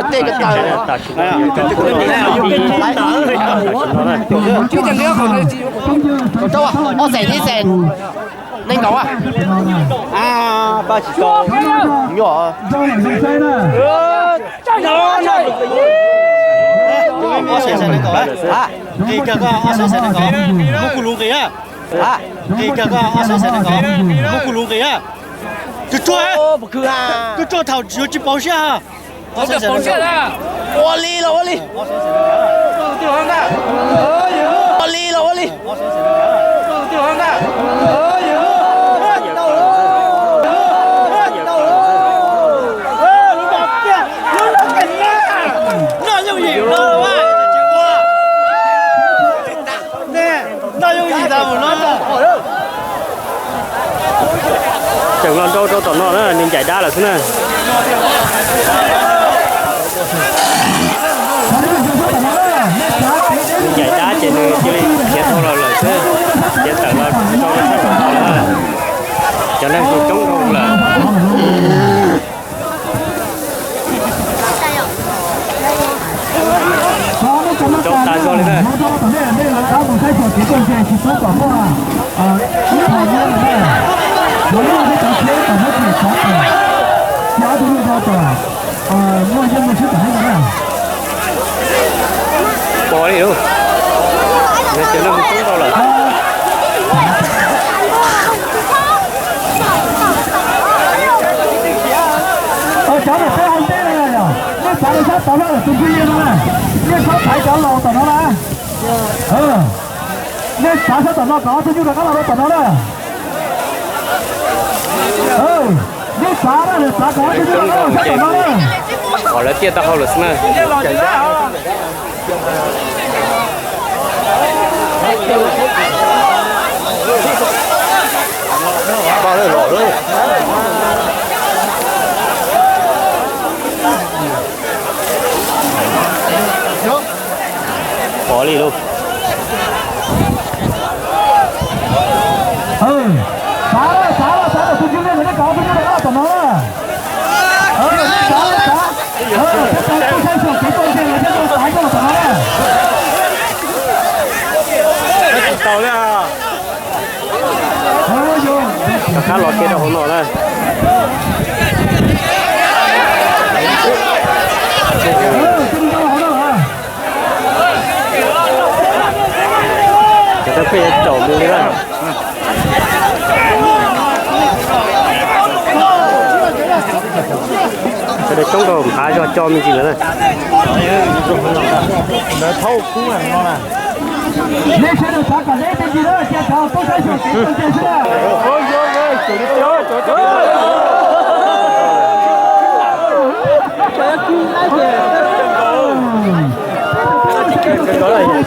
Tej ko taw. Ob xees ib xees nees nkaum. Pab tsis tau nyuaj. Ob xees ib xees nees nkaum. Nqis kiag koj ob xees ib xees nees nkaum. Muab kuv lus nqis na. Nqis kiag koj ob xees ib xees nees nkaum. Muab kuv lus nqis na. Tus ruaj, tus ruaj thaum yuav tsis pauv siab. Ua li los ua li. Ua li los ua li. Noj yooj yim no. Noj yooj yim tas mus no. Tseem los nrau rau tom no na, nws ncaim dab lawm xwb na. Nws ncaim dab ces nws cia li khiav dhau los lawm xwb, khiav tawm los rau sab tom no lawm. Cov neeg tus coob dhau lawm. Coob tas zog li na. Pom li lauj, cov neeg mus coob dhau lawm. Cov uas peb hais ntej no yog nej xav rau sab tod los tus ntxwg yog no na, nej txhob thaiv cov laus tom no na. Nej xav sab tom no kom ob tug nyuj rov qab los rau tom no na. Nej xav na, xav kom ob tug nyuj rov qab los sab tom no na. Kom lawv tiaj taub hau lawm xwb na. Pom li lauj. Xav, xav, xav kom tus ntxwg yog nej kom ob tug nyuj rov qab los tom no na. Rov qab los kiag rau hauv no na. Cov peb yuav caum mus li na. Sawv daws coob nkaus, nphav zog co me ntsis lawm na. Nej sawv daws xav kom deb me ntsis na, cia cov tub saib xyuas kev txawj ntse xwb na.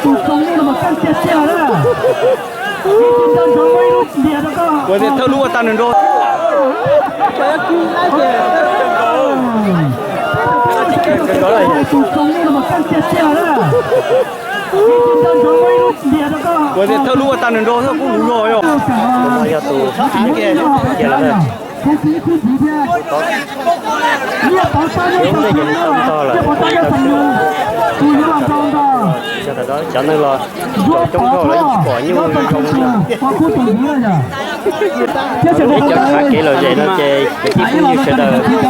Tus txoos nyuj no mas kaj tiag tiag na. Ua tias thawj lub ua tag nws nrau. Tus txoos nyuj no mas kaj tiag tiag na. Ua tias thawj lub ua tag nws nrau thawj kub luv zog yog. Yog tus kiag lawm na. Cov neeg los coob dhau lawm, ib tsis pom nyuj zoo li. Peb cov khav kev lom zem no ces kwv tij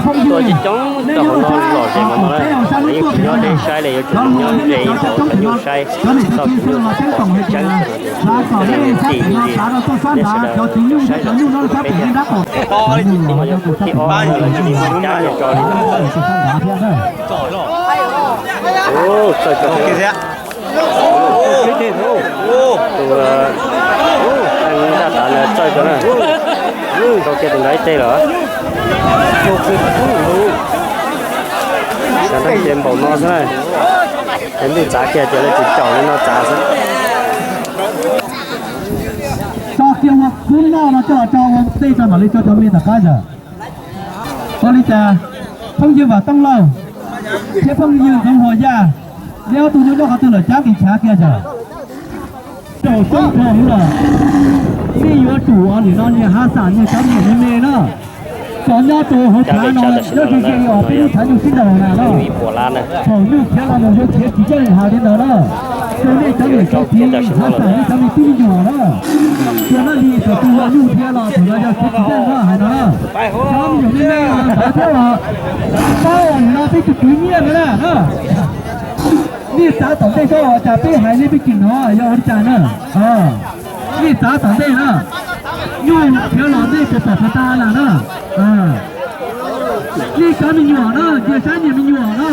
phooj ywg sawv daws tuaj coob coob rau hauv no lom zem mas no na. Yeej tsis nyob deb saib li, yuav tsum nyob ze hauv cov nyuj saib, tsis txhob pom tseeb. Cov neeg tim ntsis, nej sawv daws saib lawm peb thiab. Tus thib ob no lawv tsis muaj cab tso li. Txawj cov, tus ntaj tav ntawd txawj cov na. Tau kiag tus nrad ib teg lawm. Sawv daws ces npaum no xwb na. Ces ntuj txav kiag ces lawv tsis caum li no txav xwb. Tso kiag ua khub noj no coj los tso ua tej tso mam li tso cov me tom qab yom. Ua li cas phooj ywg Vam Tooj Lauj thiab phooj ywg Ntxoov Huas Yaj, neb ob tug nyuaj nyuaj qhov twg lawm cab nqis chav kiag yom. Rau soob rau lawm, nej yuav tsum ua nim no niag haj xam niag cov niam me me na. Cov nyob rau hauv tshav no nyob ze ze os, peb lub tshav nyuj sib nraus na no. Thaum nyuj khiav los mus yuav khiav tsis coj li hais li ntawd na. Rau nej cov niam cov txiv hav xam nej cov me tub me nyuam na, tsuas noj li thaum twg los nyuj khiav los thaum no yog khiav tsis coj li hais no na. Cov me nyuam me me los ntawd thiab los paub no peb tus kwv nyiaj no na. Nej xav tom ntej saib ua cas peb hais nej peb tsis hnov yog ua li cas na. Nej xav tom ntej na, nyuj khiav los nej puas pom puas tag lawm na. Nej cov me nyuam na, cia saib nej me nyuam na.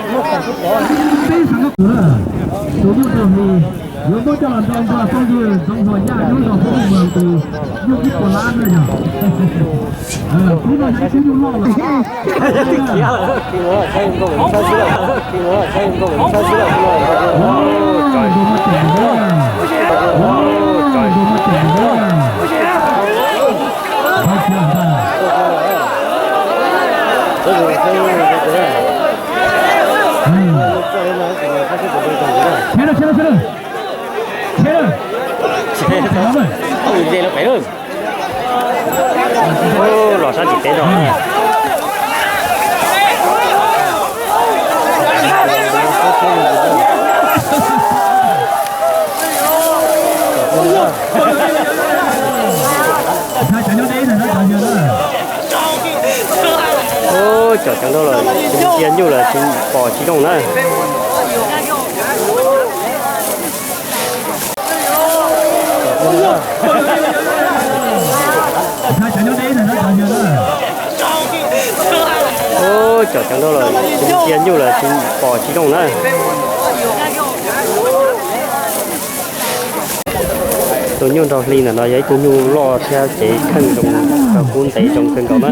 Peb xav no kuv na, tus nyuj nraug hli yuav muab coj los nrau nrog phooj ywg Ntxoov Huas Yaj nyob rau Hmoob Moos tus nyuj ib puas lab na yog. Tus no yog ib tug nyuj loj lawm. Los sab tim teb zog. Cov cov nrau lawm, cia nyuj lawm tsis pom tsis zoo na. Cov cov nrau lawm, cia nyuj lawm tsis pom tsis zoo na. Tus nyuj nraug hli ntawm no yog ib tug nyuj loj thiab cev kheej zoo, kub ntev zoo kawg nkaus na.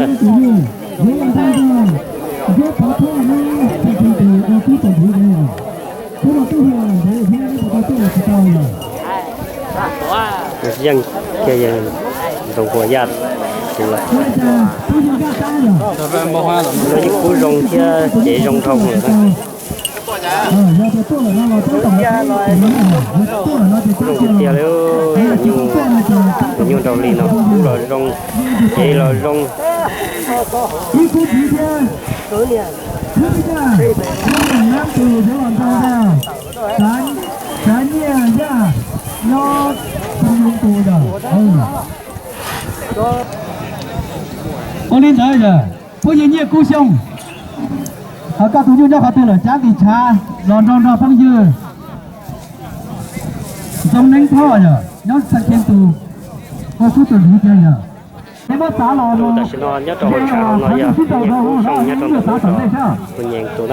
Yeej kiag Ntxoov Huas Yaj tus lawm. Yeej kub zoo thiab cev zoo dhau lawm na. Zoo tiag tiag li, tus nyuj nraug hli no kub los zoo, cev los zoo. Ua li ntawd yog phooj ywg Nyiaj Kub Xyooj, koj tus nyuj nyob qhov twg lawm, cab nqis tshav los nrog nrog phooj ywg Ntxoov Neeb Thoj yog nyob Xeev Khees tus, ua kub tus ntxiv tiag yog. Peb muab xav los tam sim no nyob rau hauv tshav no yog Nyiaj Kub Xyooj nyob rau ntawm lub zos Tus Nyees tus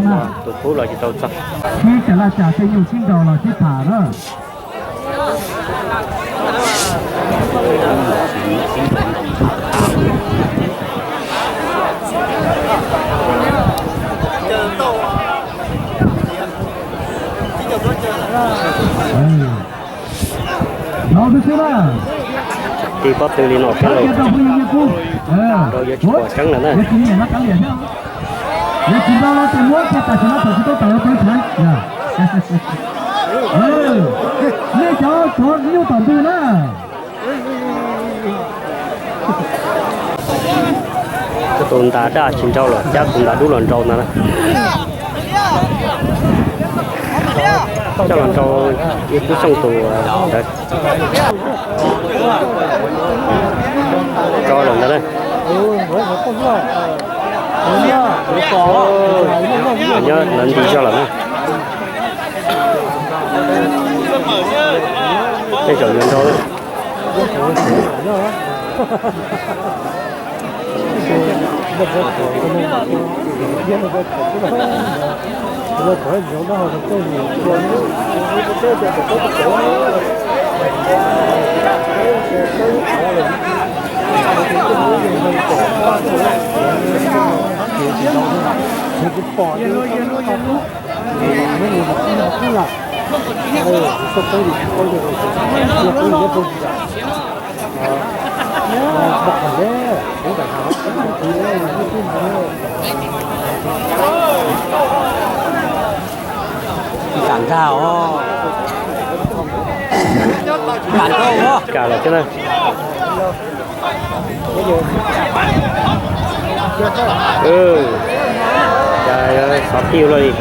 na. Tus kub los tsis tau txog. Sib cam laj cas tej nyuj sib nraus los sib tham na. Tig pob tw li no thiab los rau yuav tsis pom tseeb lawm na. Nej cov tsov nyuj tom ntug na. Tus ntas daj tsis nrau los cab tus ntas dub los nrau ntag na. Coj los nrau Nyiaj Kub Xyooj tus ntawd. Tso lawm ntawd na. Nyob lawv nti zog lawm na. Tej zaum yuav nrau. Tsis kam nkag os. Kam lawm thiab na. Cas xov tij ua luaj li.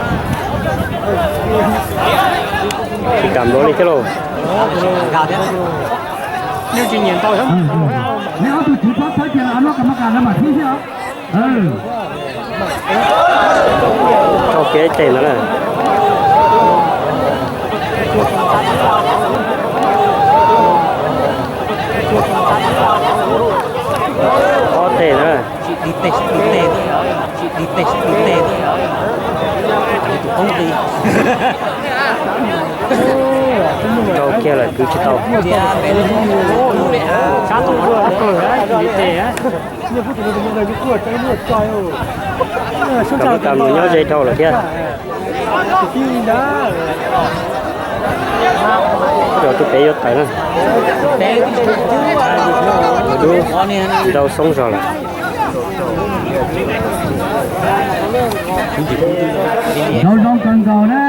Tsis kam npaum li thiab lauj. Neb ob tug tswv txhob txhawb kiag, neb kam maj kam no mam thib thiab. Tau kev tes ntawd na. Ob tes na. Tau kiag lawm kwv tsis tau. Kam maj kam mus nyob ze dhau lawm thiab. Cov tus pem yuav tawm na. Dub ntau xoob zog lawm. Zoo zoo kawg nkaus na,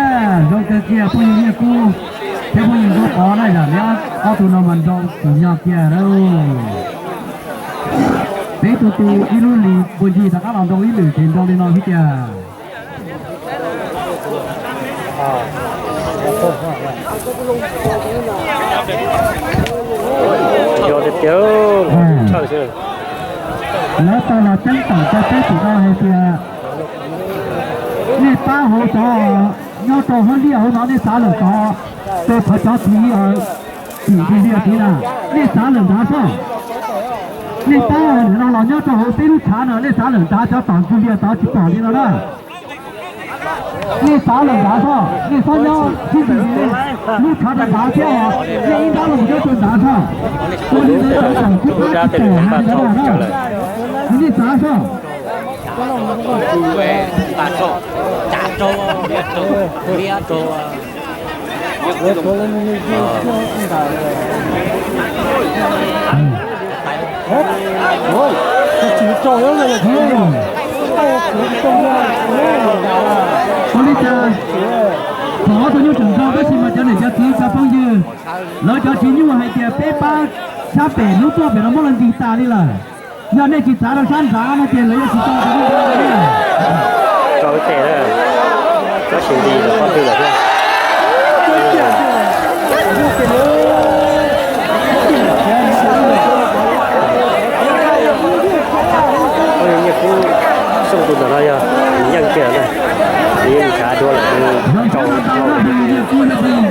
zoo kawg kiag phooj ywg Nyiaj Kub thiab phooj ywg Nkauj Qhov na, yog li ob tug no mas nrau tus nyo kiag lauj. Peb tug tus ib lub hlis puag ncig rov qab los nrau ib lwm ces nrau li no xwb tiag. Yog tiag tiag, tshawj xwb. Lawv tau los ceeb toom rau peb tim no hais tias nej pab hauv tod, nyob rau hauv liaj hauv no nej xav lawm tod, rau qhov cov txiv tim ntug liaj tid na, nej xav lawm nrad soj. Nej pab hauv no los nyob rau hauv peb lub tshav no, nej xav lawm nrad, cov tom ntug liaj tod tsis pom li no na. Nej xav lawm nrad soj, nej txhob nyob sib ntsis li, lub tshav rau nrad thiab os, nej ib nrab los nyob rau nrad soj. Ua li ntawd cov tom kuj pab tsis pom hais li ntawd na. Nej xav soj. Ua li cas thaum ob tug nyuj tseem nrau tab sis mas cov niam cov txiv cov phooj ywg, lawv cov tsis nyuaj hais tias peb pab sab pem hnub tuaj pem no muab lawv ntis tas li lawm. Yog nej tsis txav rau sab nrad no ces lawv yuav tsis tau rau lub nrad li. Rau tes, tab sis ntis lawm pob tw lawm thiab. Nyiaj Kub xyoo tus ntawm no yog yeej kiag na, nws yeej tshav dua lawm, nws rau rau.